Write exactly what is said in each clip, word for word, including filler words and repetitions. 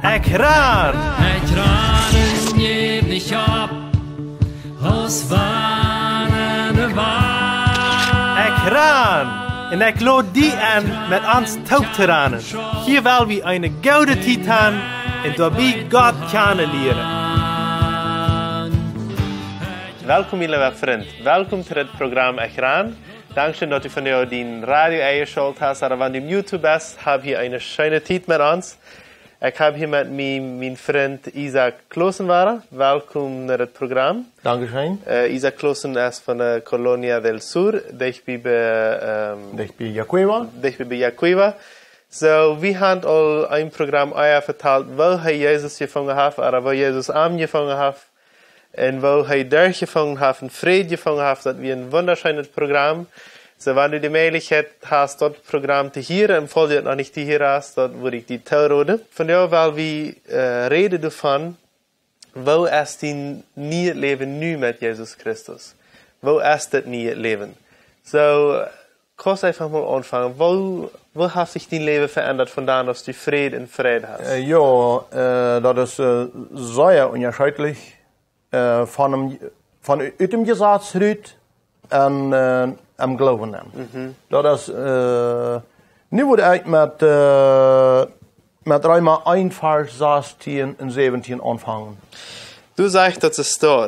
Ekj ran! Ekj ran un jäw nich opp, aus wann de Wand. Ekj ran! Un ekj lod die enn, met ons toop to ranen. Hia well wie eene goode Tiet han un doabie Gott kjanen lieren. Welkom, mien leewa Frint. Welkom to dit Program Ekj ran. Dankscheen, daut du vondoag dien Radio enjeschalt hast, ooda wan du opp YouTube best, hab hia eene scheene Tiet met ons. Ekj hab hia met mie, mien Frint Isaac Klossen wada. Welkom no dit Program. Dankscheen. Äh, Isaac Klossen es von de Colonia del Sur, dicht bie, bie, ähm, dicht bie Yacuiba. Dicht bie, bie Yacuiba. Soo, wie haben aul een Program ea vetalt, woo hee Jesus jefungen haft, ooda woo Jesus am jefungen haft, un woo hee derchjefungen haft un Fräd jefungen haft. Daut wia een wundascheenet Program. Soo, wan du de Mäajlichkjeit hast, daut Program to hieren, un faulls du daut noch nich to hieren hast, daut wudd ekj die tooroden. Vondoag well wie, äh, räden doavon, woo es dien nieet Läwen nu met Jesus Christus? Woo es daut nieet Läwen? Soo, kaust eefach mol aunfangen. Woo, woo haft sikj dien Läwen veendat von dan, aus du Fräd un Freid hast? Äh, jo, äh, daut es, äh, sea unjascheedlich, äh, von em, von u-, ut dem Jesaz rut un, äh, em Gloowen aun. Mhm. Daut es, äh, nu wudd ekj met, äh, met Reema eent Varsch sastieen un säwentieen aunfangen. Du sajchst, daut es doa.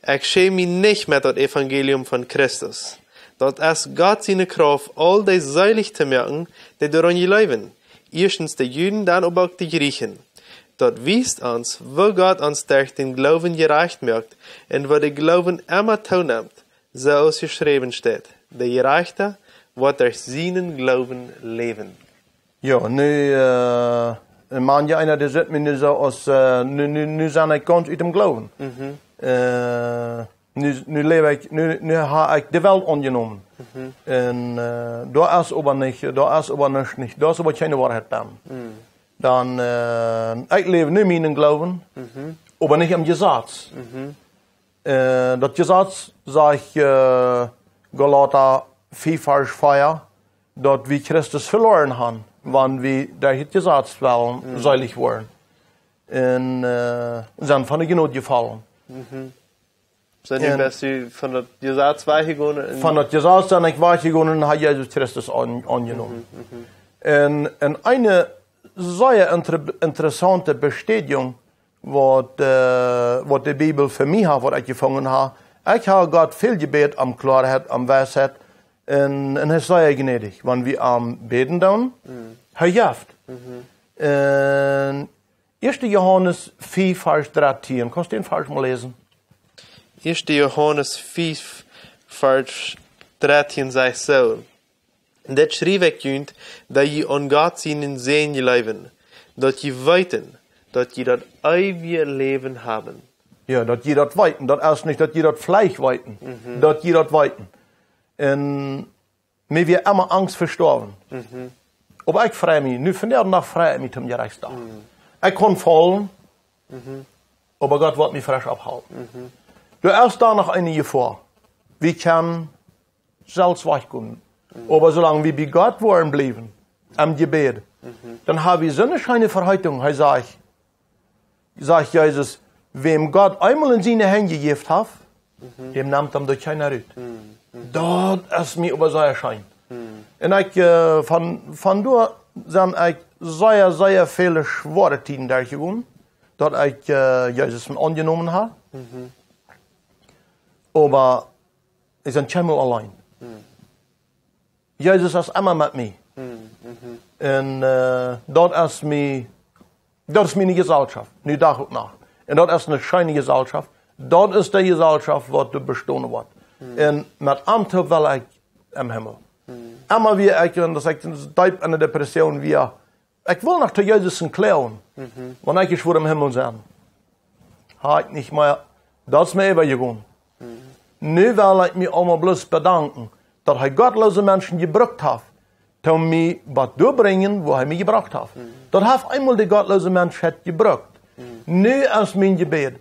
Ekj schäm mie nich met daut Evangelium von Christus. Daut es Gott siene Krauft, aul dee seelich to moaken, dee doaraun jleewen. Ieeschtens de Juden, dan oba uk de Jrieechen. Daut wiest ons, woo Gott ons derch dän Gloowen jerajcht moakt un woo de Gloowen emma toonemt, soo aus jeschräwen steit: De Jerajchta woat derch sienen Gloowen läwen. Jo, nu, äh, manje eena, dee sitt mie nu soo aus, äh, nu, nu, nu sie ekj gaunz ut dem Gloowen. Mhm. Äh, nu, nu läw ekj, nu, nu hab ekj de Welt aunjenomen. Mhm. Un, äh, doa es oba nich, doa es oba nuscht nich, doa es oba kjeene Woarheit bie. Mhm. Dan, äh, ekj läw nu mienen Gloowen, mhm, oba nich em Jesaz. Mhm. Äh, daut Jesaz sajcht, äh, Galata fief Varsch vea, daut wie Christus veloaren haben, wan wie derch daut Jesaz wellen, mhm, seelich woaren. Un, äh, sent von de Jnod jefollen. Mhm. Soo, nu best du von daut Jesaz wajchjegonen un von daut Jesaz sie ekj wajchjegonen un hab Jesus Christus aun-, aunjenomen. Mhm, mhm. Un, un eene sea inter-, interessaunte Bestädigung, waut, äh, waut de Bibel fa mie haft, waut ekj jefungen hab. Ekj hab Gott väl jebät om Kloarheit, om Weisheit. Un, un hee es sea jnädich. Wan wie am bäden dan, mhm, hee jeft. Mhm. Un ieeschte Johanes fief, Varsch dartieen. Kaust du dän Varsch mol läsen? Ieeschte Johanes fief, Varsch dartieen sajcht soo: Dit schriew ekj junt, daut jie aun Gott sienen Sän jleewen, daut jie weeten, daut jie daut eewje Läwen haben. Jo, daut jie daut weeten. Daut es nich, daut jie daut veleicht weeten. Mhm. Daut jie daut weeten. Un mie wia emma Angst ver stoawen. Mhm. Oba ekj frei mie, nu vondoag frei ekj mie toom Jerechtsdach. Mhm. Ekj kaun faulen, mhm, oba Gott woat mie fresch oppholen. Mhm. Doa es doa noch eene Jefoa. Wie kjennen selfst wajchkomen. Mhm. Oba soo lang wie bie Gott woaren bliewen, em Jebäd, mhm, dan hab wie soone scheene Verheitunk. Hee sajcht, sajcht Jesus: Wäm Gott eemol en siene Henj jejäft haft, mhm, däm nemt am doa kjeena rut. Mhm. Mhm. Daut es mie oba sea scheen. Mhm. Un ekj, äh, von, von doa sent ekj sea, sea väle schwoare Tieden derchjegonen, daut ekj, äh, Jesus aunjenomen hab. Mhm. Oba ekj sie kjeenmol auleen. Mhm. Jesus es emma met mie. Mhm, mhm. Un, äh, daut es mie, daut es miene Jeselschoft, nu Dach un Nacht. Un daut es eene scheene Jeselschoft. Daut es de Jeselschoft, waut doa bestonen woat. Mhm. Un met am toop well ekj em Himmel. Mhm. Emma wia ekj, un daut ekj deep enne Depression wia, ekj wull noch to Jesus en kloagen, mhm, wan ekj ieescht wudd em Himmel sennen. Hab ekj nich mea, daut es mie äwajegonen. Mhm. Nu well ekj mie emol bloos bedanken, daut hee gottloose Menschen jebrukt haft, toom mie waut doabrinjen, wua hee mie jebrocht haft. Mhm. Daut haft eemol de gottloose Menschheit jebrukt. Mhm. Nu es mien Jebäd: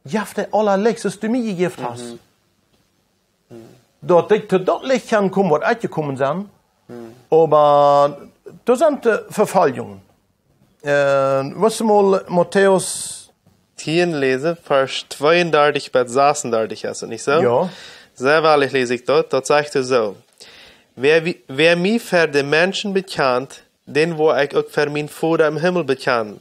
Jeff daut aulalichste, waut du mie jejäft hast. Mhm. Mhm. Daut ekj to daut Licht kaun komen, waut ekj jekomen sie. Mhm. Oba doa sent, äh, Vefoljungen. Äh, waut es mol Matthäus? Tieen läsen, Varsch tweeundartich bat sasundartich, es daut nich soo? Jo. Sea woarlich läs ekj daut, daut sajcht hee soo. Wäa, wie- wäa mie ver de Menschen bekjant, dän woa ekj uk ver mien Voda em Himmel bekjanen.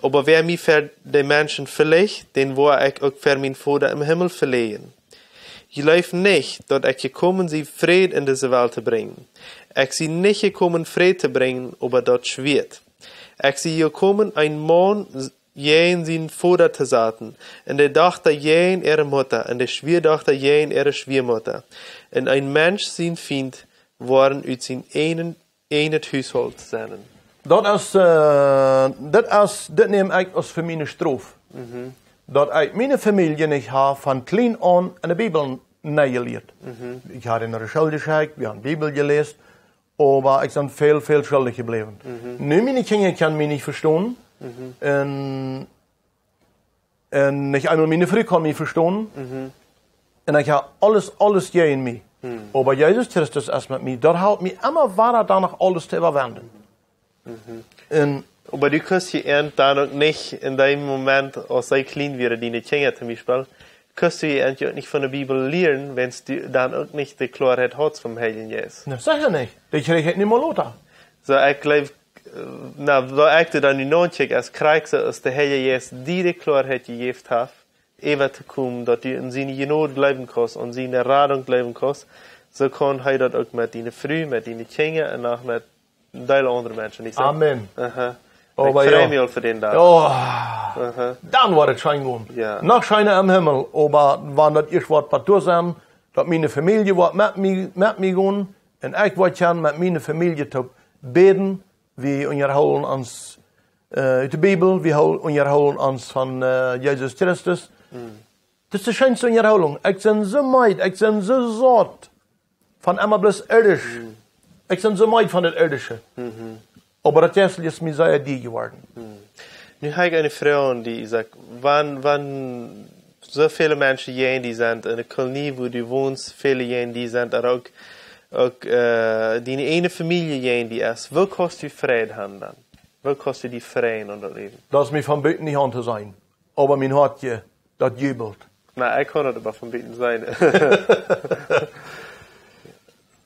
Oba wäa mie ver de Menschen veleajent, dän woa ekj uk ver mien Voda em Himmel veleajen. Jleeft nich, daut ekj jekomen sie, Fräd en dise Welt to brinjen. Ekj sie nich jekomen, Fräd to brinjen, oba daut Schwieet. Ekj sie jekomen, een Maun s- jäajen sienen Voda to saten, un de Dochta jäajen äare Mutta, un de Schwiadochta jäajen äare Schwiamutta. Un een Mensch sien Fient woaren ut sien eenen, eenet Hushault sennen. Daut es, äh, daut es, daut näm ekj aus fa miene Strof. Daut ekj miene Famielje nich hab von kjlien aun enne Bibel nenjelieet. Ekj hab enne School jeschekjt, wie haben Bibel jeläst, oba ekj sie väl, väl schuldich jebläwen. Nu, miene Kjinja kjennen mie nich vestonen. Un, un nich eemol miene Fru kaun mie vestonen. Un ekj hab aules, aules jäajen mie. Oba Jesus Christus es met mie. Daut halpt mie emma wieda, doano aules to äwawenden. Un Oba du kust je an dan uk nich en dän Moment, aus see kjlien wieren, diene Kjinja toom Biespel, kust du je an uk nich von de Bibel lieren, wan du dan uk nich de Kloaheit hast vom Heiljen Jeist. Na, secha nich. Dee kjrieech ekj nich mea lota. Soo, ekj jleew, äh, na, woo ekj doa dan nu nodenkj, aus Christus, aus de Heilje Jeist die de Kloaheit jejäft haft, äwa to komen, daut du aun siene Jnod jleewen kaust, aun siene Radunk jleewen kaust, soo kaun hee daut uk met diene Fru, met diene Kjinja un noch met een Deel aundre Menschen, nich soo? Amen. Aha. Oba ekj frei mie aul fa dän Dach. Jo. Aha. Dan woat et scheen gonen. Jo. Noch scheena em Himmel, oba wan daut ieescht woat passieren, daut miene Famielje woat met mie, met mie gonen, un ekj woa kjennen met miene Famielje to bäden, wie unjahoolen ons, äh, ut de Bibel, wie hoo-, unjahoolen ons von, äh, Jesus Christus. Daut es de scheenste Unjahoolunk. Ekj sie soo meed, ekj sie soo saut von emma bloos irdisch. Ekj sie soo meed von daut Irdische. Oba daut Jeistliche es mie sea dia jeworden. Nu hab ekj eene Froag aun die, Isaak, wan, wan soo väle Menschen jäajen die sent, enne Kolonie, wua du wonst, väle jäajen die sent, oba uk, uk, äh, diene eajne Famielje jäajen die es, woo kaust du Fräd haben dan? Woo kaust du die freien aun daut Läwen? Daut es mie von buten nich auntoseenen. Oba mien Hoat, daut jubelt. Na, ekj kaun daut oba von buten seenen.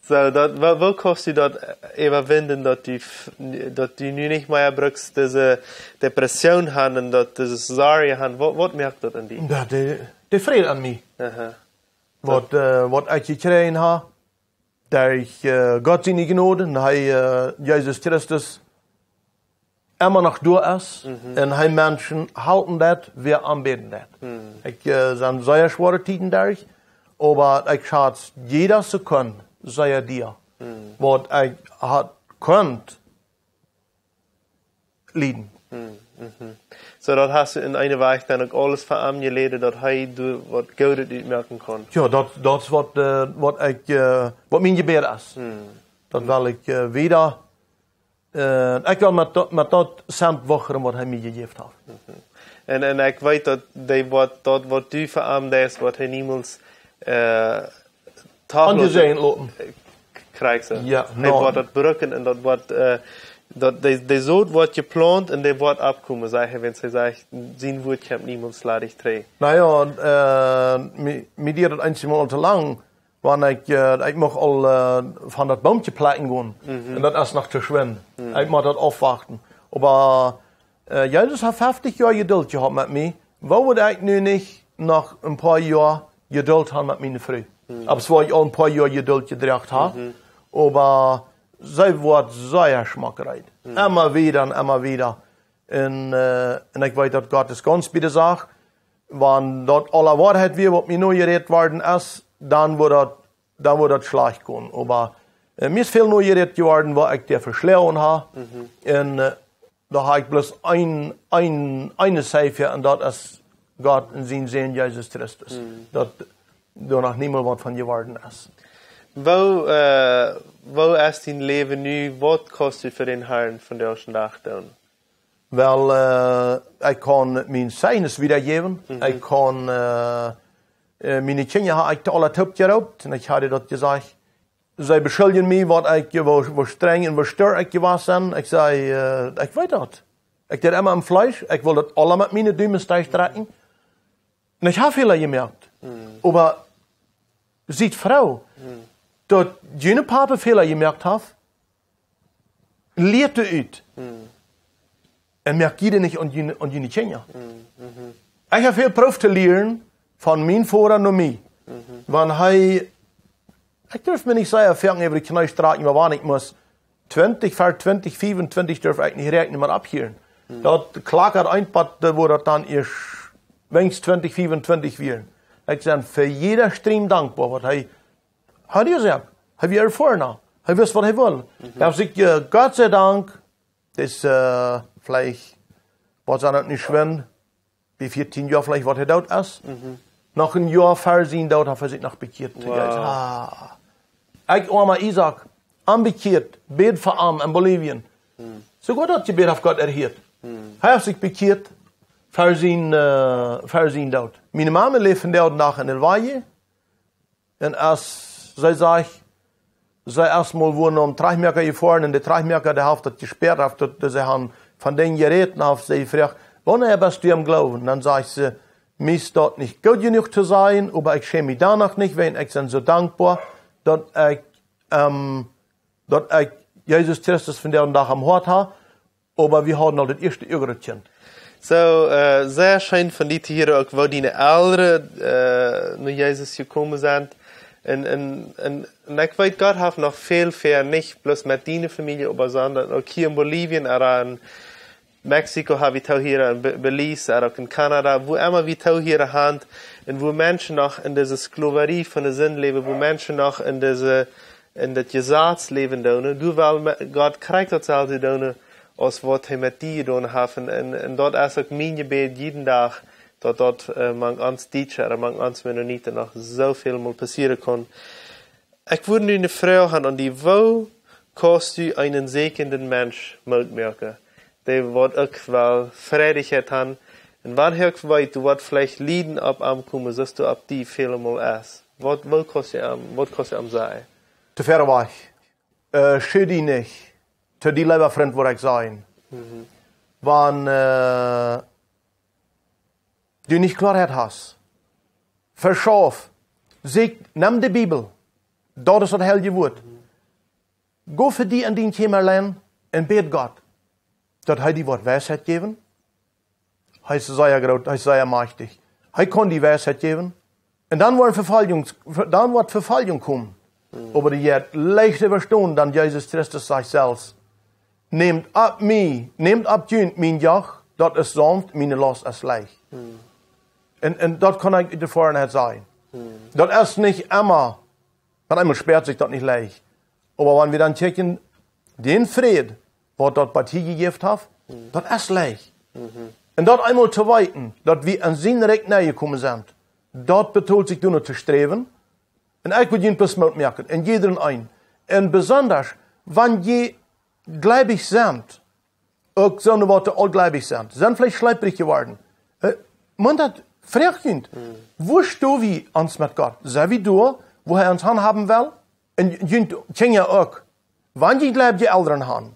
Soo, daut, woo, woo kaust du daut, äh, äwawinden, daut du f-, daut du nu nich mea brukst dise Depression haben un daut dise Sorjen haben? Waut, waut moakt daut aun die? Daut de, de Fräd aun mie. Aha. Waut, äh, waut ekj jekjräajen hab, derch, äh, Gott siene Jnod un hee, äh, Jesus Christus, emma noch doa es un hee Menschen halpen deit, wäa am bäden deit. Ekj, äh, sie sea schwoare Tieden derch, oba ekj schaz jiede Sekunde sea dia, waut ekj hab kunt lieden. Soo, daut hast du en eene Wies dan uk aules fa am jeläden, daut hee doa waut Goodet utmoaken kaun. Jo, daut, daut es waut, äh, waut ekj, äh, waut mien Jebäd es. Daut well ekj, äh, wieda Äh, ekj well met daut, met daut sent wajchgonen waut hee mie jejäft haft. Un, un ekj weet daut dee waut, daut waut du fa am deist, woat hee niemols, äh, aunjeseenen loten. Kjrieen. Jo, hee woat daut brucken un daut woat, äh, daut dee, dee Sot woat jeplaunt un dee woat oppkomen, sajcht hee, wan hee sajcht, sien Wuat kjemt niemols ladich trigj. Na jo, un, äh, mie, mie diat daut eensjemol to lang, wan ekj, äh, ekj mucht aul, äh, von daut Boomkje plekjen gonen. Un daut es noch to schwind. Ekj mott daut aufwachten. Oba, äh, Jesus haft feftich Joa Jedult jehaut met mie. Wuarom wudd ekj nu nich noch een poa Joa Jedult haben met miene Fru? Oba soo aus ekj aul een poa Joa Jedult jedroagen hab. Oba see woat sea schmock reed. Emma wada un emma wada. Un, äh, un ekj weet daut Gott es gaunz bie de Sach. Wan daut aule Woarheit wia waut mie nojerät worden es, dan wudd daut, dan wudd daut schlajcht gonen. Oba, äh, mie es väl nojerät jeworden waut ekj die veschloagen hab. Un, äh, doa hab ekj bloos een, een, eene Saj fa un daut es Gott un sien Sän Jesus Christus. Daut doa noch niemols waut von jeworden es. Woo, äh, woo es dien Läwen nu? Waut kaust du fa dän Harn vondoag dän Dach doonen? Well, äh, ekj kaun mien Zeichnis wiedajäwen. Ekj kaun, äh, äh, miene Kjinja hab ekj aula toopjeroopt un ekj hab daut jesajcht. See beschuljen mie waut ekj, woo, woo strenj un woo stoakj ekj jewast sie. Ekj saj, äh, ekj weet daut. Ekj deed emma em Fleesch, ekj wull daut aula met miene Dumes derchdrekjen. Un ekj hab Fäla jemoakt. Oba siet froo, daut june Papa Fäla jemoakt haft, lieet doa ut. Un moakt jie dee nich aun june, aun june Kjinja. Ekj hab väl proowt to lieren von mien Voda no mie. Wan hee, ekj durf mie nich sea foaken äwa de Kjnee strakjen, oba wan ekj must twintich, ver twintich, fiefuntwintich durf ekj nich räakjnen, mau aufhieren. Daut klakjad eent, bat, äh, wua daut dan ieescht weens twintich, fiefuntwintich wieren. Ekj sie fa jieda Striem dankboa, waut hee, hee haud jesajcht, hee wia erfoarna, hee wist, waut hee wull. Hee haft sikj, äh, Gott sei Dank, daut es, äh, veleicht, waut sie daut nich schwind, bie vieetieen Joa veleicht, waut hee doot es. Noch een Joa ver sien Doot haft hee sikj noch bekjieet. Wow. Ah. Ekj, oama Isaak, am bekjieet, bäd fa am en Bolivien. Soogoa daut Jebäd haft Gott erhieet. Hee haft sikj bekjieet ver sien, äh, ver sien Doot. Miene Mame läft vondoag dän Dach en El Valle. Un aus see sajcht, see es mol wua nom Trajchtmoaka jefoaren un de Trajchtmoaka, dee haft daut jespäat, haft daut, dee, see haben von dän jerät, haft see jefroagt: "Wanea best du em Gloowen?" Dan sajcht see: "Mie es daut nich goot jenuach to sajen, oba ekj schäm mie doano nich, wiels ekj sie soo dankboa, daut ekj, ähm, daut ekj Jesus Christus vondoag dän Dach aum Hoat hab." Oba wie hauden aul daut ieeschte Uagrut kjent. Soo, äh, sea scheen von die to hieren, uk woo diene Elren, äh, no Jesus jekomen sent. Un, un, un, un ekj weet, Gott haft noch väl ver, nich bloos met diene Famielje, oba sonda uk hia en Bolivien, ooda en Mexiko hab wie toohieren, en Be-, Belize, ooda uk en Kanada, wua emma wie toohieren haben, un wua Menschen noch en dise Sklaverie von de Sind läwen, wua Menschen noch en dise, en daut Jesaz läwen doonen, doa well Me-, Gott krakjt daut selwje doonen, aus waut hee met die jedonen haft. Un, un, un daut es uk mien Jebäd jieden Dach, daut daut, äh, mank ons Dietsche, ooda mank ons Mennoniten noch soo väl mol passieren kaun. Ekj wudd nu eene Froag han aun die: Woo kaust du eenen sieekjenden Mensch Moot moaken, dee waut uk well Freiheit han? Un wan hee uk weet, doa woat veleicht Lieden opp am komen, soo aus doa opp die väle Mol es. Waut, woo kaust du am, waut kaust du am sajen? Too wiet wajch. Äh, schudd die nich. To die, leewa Frint, wudd ekj sajen. Wan, äh, du nich Kloaheit hast, veschauf, sieekj, nemm de Bibel. Daut es daut heilje Wuat. Go fa die en dien Kjäma auleen un bäd Gott, daut hee die woat Weisheit jäwen. Hee es sea groot, hee es sea majchtich. Hee kaun die Weisheit jäwen. Un dan woat Vefoljunk, dan woat Vefoljunk komen. Oba dee jeit leicht äwastonen, dan Jesus Christus sajcht selfst: "Nämt opp mie, nämt opp junt mien Joch, daut es saunft, miene Laust es leicht." Un, un daut kaun ekj ut Erfoarenheit sajen. Daut es nich emma, wan eemol späat sikj daut nich leicht. Oba wan wie dan kjikjen, dän Fräd, waut daut bie die jejäft haft, daut es leicht. Un daut eemol to weeten, daut wie aun sien Rikj nenjekomen sent, daut betolt sikj doano to sträwen. Un ekj wudd junt bloos Moot moaken, un jiedrem eenen. Un besonda, wan jie gleewich sent, uk soone waut aul gleewich sent, sent veleicht schleeprich jeworden. Äh, Munt daut, froag junt, wua sto wie ons met Gott? Sent wie doa, wua hee ons han haben well? Un junt Kjinja uk. Wan jie gleewje Elren han,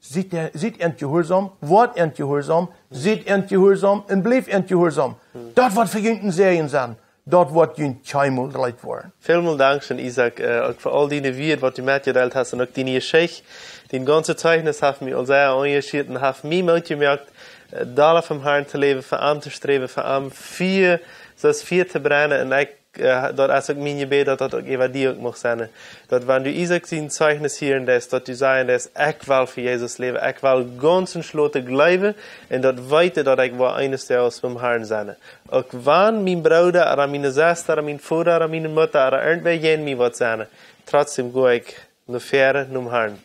siet, siet an jehuarsom, woat an jehuarsom, siet an jehuarsom un bliewt an jehuarsom. Daut woat fa junt een Säajen sennen. Daut woat junt kjeenmol leet woaren. Välmol dankscheen, Isaak, äh, uk fa aul diene Wieed, waut du metjedeelt hast, un uk diene Jeschicht. Dien gaunzet Zeichnis haft mie aul sea engagiert un haft mie Moot jemoakt, äh, dolla fa dän Harn to läwen, fa am to sträwen, fa am Fia, soo aus Fia to brennen. Un ekj, äh, daut es uk mien Jebäd, daut daut uk äwa die uk mucht sennen. Daut wan du Isaak sien Zeichnis hieren deist, daut du sajen deist: "Ekj well fa Jesus läwen, ekj well gaunz entschloten gleewen un daut weeten, daut ekj woa eenes Doages biem Harn sennen." Uk wan mien Brooda ooda miene Sesta ooda mien Voda ooda miene Mutta ooda irjentwäa jäajen mie woat sennen, trotzdäm go ekj no väaren nom Harn.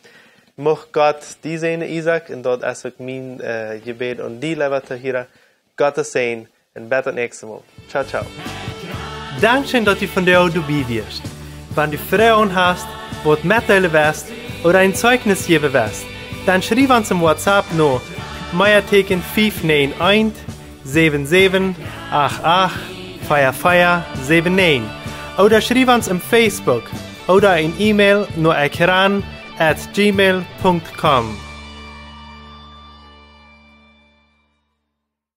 Mucht Gott die säajnen, Isaak, un daut es uk mien, äh, Jebäd aun die, leewa Toohiera. Gott säajen un bat daut näakjste Mol. Ciao, ciao. Dankscheen, daut du vondoag doabie wieescht. Wan du Froagen hast, waut metdeelen west ooda een Zeichnis jäwen west, dan schriew ons em WhatsApp no Meatieekjen fief näajen eent, säwen säwen acht acht, vea vea säwen näajen. Ooda schriew ons em Facebook ooda een E-Mail no ekjran at gmail punkt com.